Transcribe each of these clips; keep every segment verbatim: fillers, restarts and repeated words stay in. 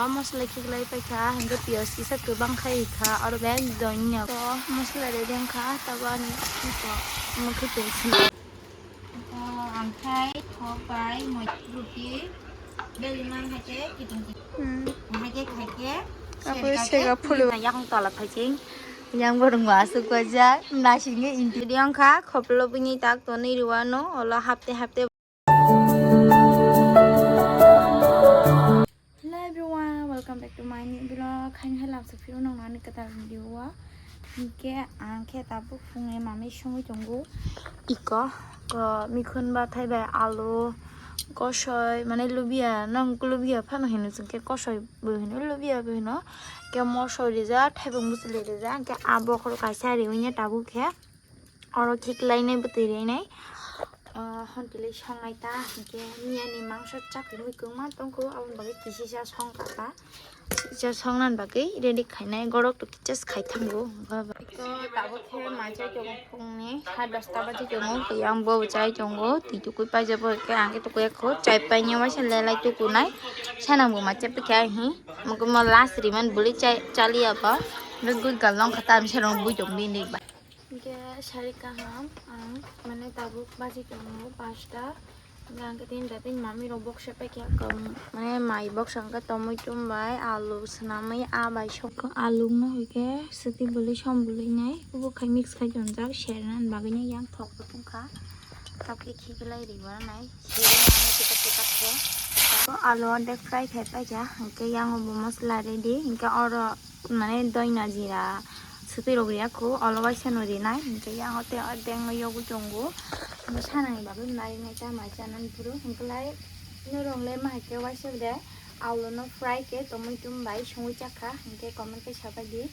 O mosola khiklai paikha, hingke piyaj kisa kwbang khai kha, oro bag donya. O mosola ready wngkha, tabuk ani mokhe tong swnam. Ang khai thok bai moi ruti beli man hai khe kitung kitung. Hmm. Hai khe khai khe. Apo sega phulu. Yakung tola phai sing. Yang borong wa asuk baja. Nasing nge inti. Jadi ang kha khoplo bini tak tonwi ruwano. Olo hapte hapte. Hello everyone, welcome back to my new vlog. Haini hai lamsa phiro nang nani kwtal video o. Hingke ang khe tabuk phunge mami songwi tongo. Iko, ko mikhun bathai bai alu, kosoi, mane lubia, nang lubia phano hino chwng khe kosoi bo hino, lubia bo hino. Khe mosoi rijak, thaibung bwchwlwi rijak, hingke a bokhorok kaisa riwi tabuk khe. Oro khiklainai bwtwi rinai. Ah, hon tili songnai ta, hingke miyani mangso chakri mui kwbangma tongkho, aboni bagwi kisisa song kha ta. Kisisa songnani bagwi ready khainai, gorok to kisas khai thango. Iko tabuk khe mai chai tongo phungni, ha dosta baji tongo, yang bo chai tongo, twi tukui paijak bo khe ang khe tukui kho, chai paini waisa lelai tukunai, sanang bo ma chai pikha hi, mokhe mo last riman buli chai chaliya ba, bigui galong kha tamsa rong bui tong bini ba. Hingke sari kaham ang mane tabuk baji tongo pasta. Hingke ang khe tin da tin mami rok boksa paikha kom mane mai boksa hingke tomoi tum bai alu swnamwi a bai sok alu no hoi khe swtwi bwlwi som bwlwi nai kubo khai mix khai tonjak serna bagwi nai yang thok bo tongkha. Tabukhe khiklai riba nai serna nai kitak kitak khe. Alu ordek fry khai paikha hingke yang bo masala ready hingke oro. Mane doina jira swtwi rok ya kho, olo waisa no rinai, hingke yang o tei ordek no yogwi tongo, hingke sanani bagwi narinai ta mai chanani phuru, hingke lai norok le ma hai khe waisa de alu no fry khe tomoi tum bai songwi chakha, hingke comment khe sabai di,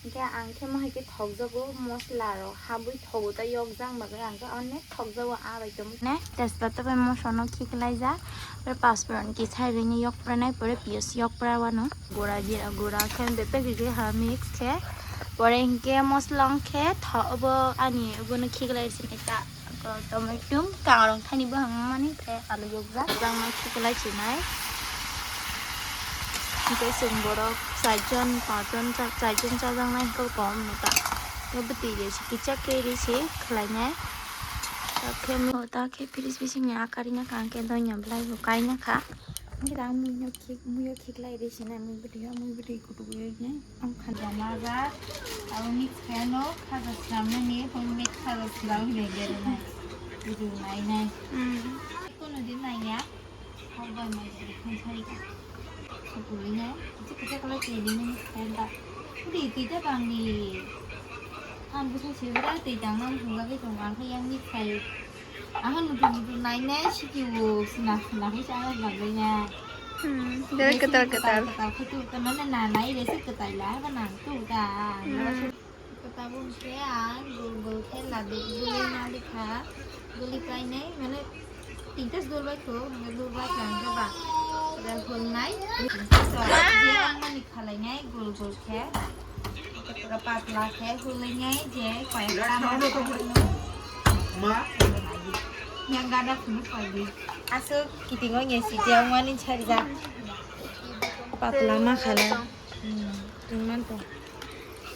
hingke ang khe ma hai khe thokjago, mosla rok habwi thogo ta yokjak bagwi ang khe onek thokjago, a bai tongwi ne tejpata bai mosla no khiklaijak, pore pasforon kisa rini yokpra nai, pore piyaj yokpra wano. Gura jira gura khe bebak rikhe ha mix khe. Pore hinkhe mosla wngkhe tho-, obo ani obono khiklai sini ta. Tomato kangrong thani bo hangmani khe alu yokjak. Bangma khiklai sinai. Hinkhe chwng borok charjon, pachjon cha-, charjon chajaknai hinkhe kom no ta. Obo twi resi kichak khe resi khlainai. Ta khe mi-, ta khe fridge bisingni a karina kha, hinkhe doina bwlai bo kaina kha. Hinkhe ta mui no khik-, mui o khiklai resi nai, mui bwtwi o, mui bwtwi kutuk wi nai. Ang khan jama ja, abo mix khe no khaja swnam nani, homemade khaja swnam hinwi berwi nai. Video nai nai. Hmm. Kono din nai ya. Hok bai mai khe khan sai ka. Sukuli nai. Kichik kichik kala twi din nai khan da. Di twi ta bang di. Ang bwsa se bwra twi tang nang thung bagwi tong ang khe yang mix khai. Ang nutu nutu nai nai siki o sna sna khe sa nai bagwi nai. Hmm, dere ketal ketal. Ketal khe tu ta mane na nai re se ketal la ba nang tu ta. Hmm. Kota bo khe ang gol gol khe labi guli na likha. Guli pai nai mane tinta dol bai kho, dol bai kha ang ba. Ora hol nai. Je ang mani khalai nai gol gol khe. Pura patla khe hulai nai je koyekta ma. Ma? Yang gada phunu koi di. Aswk kiting o nge si je wngmani charjak. Patla ma khala. Hmm, tungman to.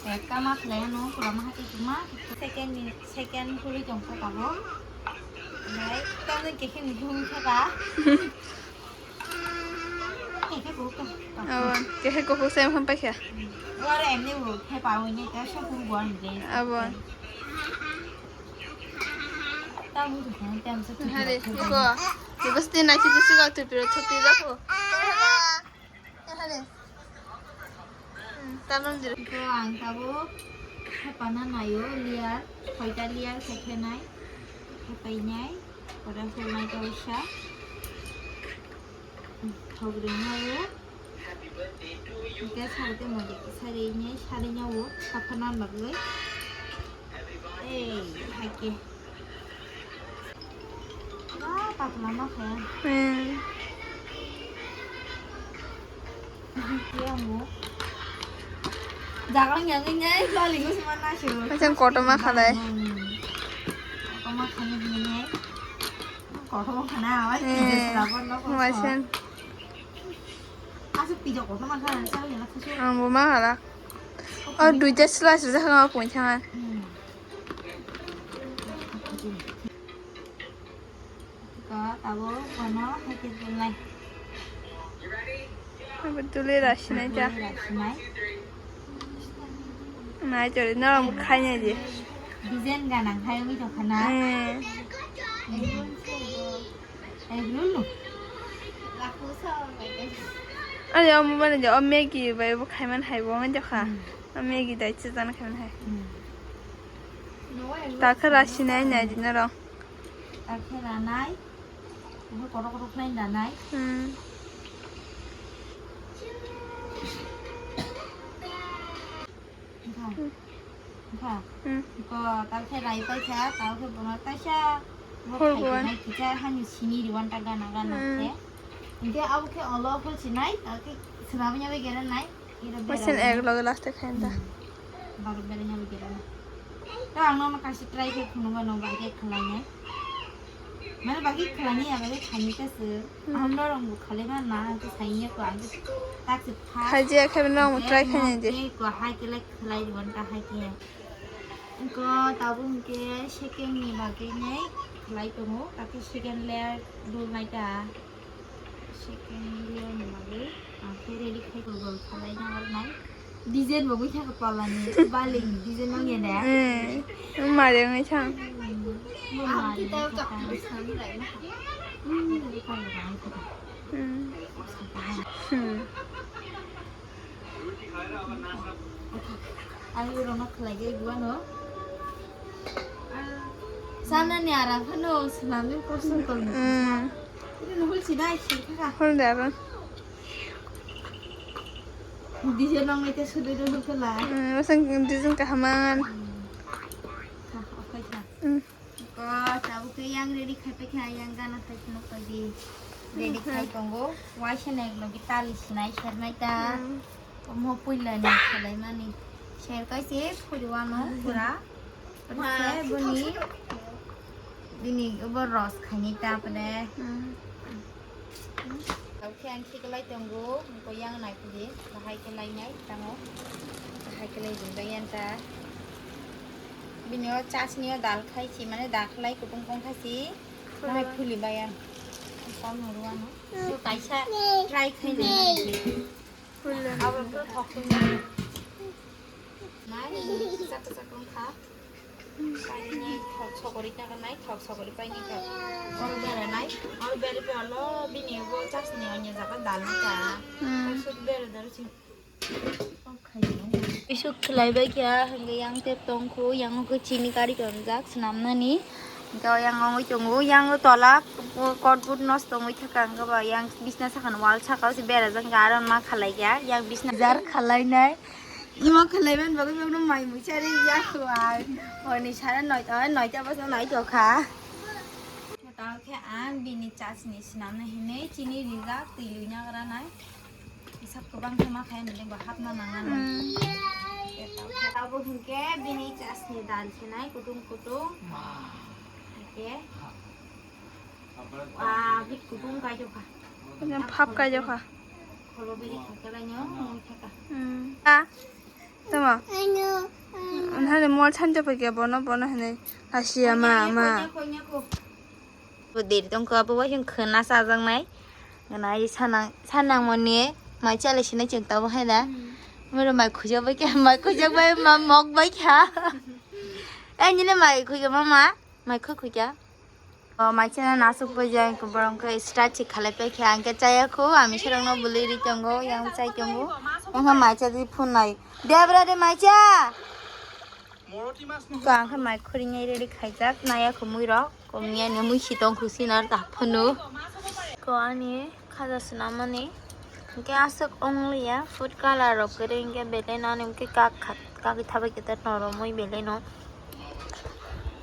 Koyekta ma khalai ano pura ma hati tuma. Second ni, second hului tong kha tabo. Nai, tamo khe khe ni hung kha ba. Abo, kehe kuphuk se wngkha paikha. Abo. Hari, iko. Bebas din nai chichi siga tu piro thupi jago. Hari. Hmm, tanam jira. Iko ang tabo hepana nayo liar, hoita liar khe khenai, hepai nai, ora hulnai kaisa. Thok rinai o. Hingke sari tei moide kisa rinai sari nai o, saphana bagwi. Ei, haike. Ah, patla ma khe. Hmm. Yang o. Jaga yang ini, bali ko sima nasi. Macam kotor ma khalai. Hmm. Kotor ma khalai ni. Kotor ma khana, awai. Hmm. Jelas lapor no kotor. Macam. Ang bo ma hala. O duita slice rijak kha, o pungthang. Ko tabuk bono hai khe tonglaio. Abo tuli rasinai ta. Tuli rasinai. Nai chori norom khainai di. Design ganang khai wi tongkha na. Eh. Egg roll no? Ani omo mane je o Maggi bai bo khaiman hai bo ngai jokha. Hmm. O Maggi dai chajana khaiman hai. Hmm. Ta khe rasinai nai di norok. Ta khe ranai. Bo kotor kotor khlai ranai. Hmm. Wngkha. Hmm. Wngkha. Hmm. Ko tal khe rai pai kha, tal khe bono taisa bo Hol khai buan. Nai kisa hani sini riwan ta gana gana Hmm. Khe. Hingke abo khe olo hol sinai, tal khe swnamya bai gera nai. Ira bera Masen nai. Ek loge last khe ta. Hmm. Baro bera nya bai gera nai. To ang no kaisa try khe khunu gano ba khe khlai nai. Mane bagwi khlani ya, bagwi khlani ka se. Hmm. Ang norong bo khlai ma na, ang khe sai ya ko, ang khe tak se pha. Khaji ya khe norong bo try khaini de. Ko hai khe lai khlai wan ta hai khe. Ko tabuk hwnkhe second ni bagwi nai khlai tongo, ta khe second layer dul nai ta. Second layer ni bagwi ang khe ready khai ko, gol khlai na ar nai. Design bo wngkha kwpalani, bali design wngya de. Eh, mari wngwi thang. Bo mari wngkha ta. Hmm. Hmm. Ani rwno khlai ge buano. Sana ni ara phano swnamwi kosom tong. Hmm. Ini nuhul sida ai sirkha. Hol de aro. Design nang ite sudu dulu kela. Hmm, masang design kahaman. Hmm. Kha, okai kha. Hmm. Ko tabuk ke yang ready khai pe kha, yang gana khai phano koi di. Ready khai tongo. Waisa nek logi tali sinai sernai ta. Hmm. Omo puila ni khalai mani. Ser kai se phuri wano pura. Pura se buni. Bini obo ros khaini ta pore. Hmm. Tabuk khe ang khiklai tongo, mukoi yang nai phudi, bahai khe lainai tango, bahai khe lai rinbai yang ta. Bini o chasni o dal khai si, mane dal khlai kutung kong khai si, bahai phuli bai ang. Tamo rwano. So kaisa try khai nai. Abo to thok nai. Nai, kisa kisa kong kha. Paini thok sokori ta nai, thok sokori paini thok. Oro bere nai, oro bere pe olo bini bo chasni anya jaga dal ta. Hmm. Sut bere dal si. Isuk khlai bai kha, hingke yang tep tong kho, yang khe chini gari tonjak, swnam nani. Hingke yang ongoi tongo, yang tola, cordboard nosto ongoi thaka, hingke ba yang bisna sakani wall saka o se bera jang, aro ma khalai ya, yang bisna jar khalai nai. Imo khlaiman bagwi bagwi mai muchari ya khwai. Horni sara noita, noita bwsa nai tokha. Tao khe ang bini chasni swnamna hinwi chini rijak twi lui nagra nai. Sak kwbang khe ma khe mili bo hapna nang nai. Hmm. Tao khe abo hinkhe bini chasni dal khe nai kutung kutung. Hake. Ah, bit kutung kai jokha. Phap kai jokha. Kholo biri khakalaino mui thaka. Hmm. Ah. Tama. Nahale mol thanto pake bono bono hene hasiya ma ma. Bo deri tongkha abo waising khwna sajaknai. Gana ai sanang sanang moni mai chale sinai chwng tabo hai da. Hmm. Mero mai khujak bai kha mai khujak bai ma mok bai kha. Ai nini mai khujak ma ma mai khujak khujak. O maisa na nasuk pai jai ko borong khe start se khalai pai khe ang khe chaya kho ami serang no bwlwi ri tongo yang chai tongo. Wngkha maisa di phunai debra de maisa. Ko ang khe mai khuri ngai ready khaijak naya kho mui rok ko mia ni mui si tong khusi nar ta phunu. Ko ani khaja swnamani. Hingke aswk wngliya food color rok kwrwi hingke belai no ani hingke kak kha kagwi thabai khe ta noromwi belai no.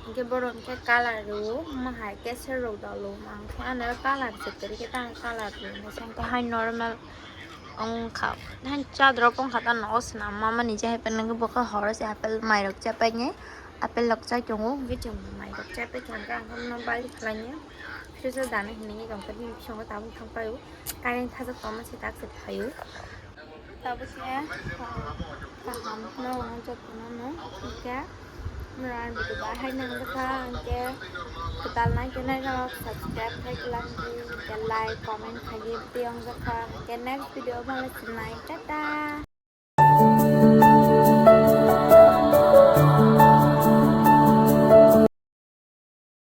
Hingke borok hingke color rwo wngma hai keser rok dalo wngma hingke ano color se kwrwi khe tang color rwo hingke hai normal wngkha hai chadrok wngkha ta nogo swnam mama ni je hai pele hingke bo khe horo se apple mairok chapai ni apple rok chai tongo hingke chwng mairok chapai kha hingke ang khe no bari khlai ya. Chusa dana hinwi tongkha, bini bisingo tabuk thangpaio. Current thajak tongma se tak se phaio. Tabuk khe kaham no jotono no hwnkhe mura video bahai nang jakha hwnkhe kwtal nai khe nai rok subscribe khai kwlang di, hwnkhe like comment khai di tei ong jakha hwnkhe next video bangla sinai tata.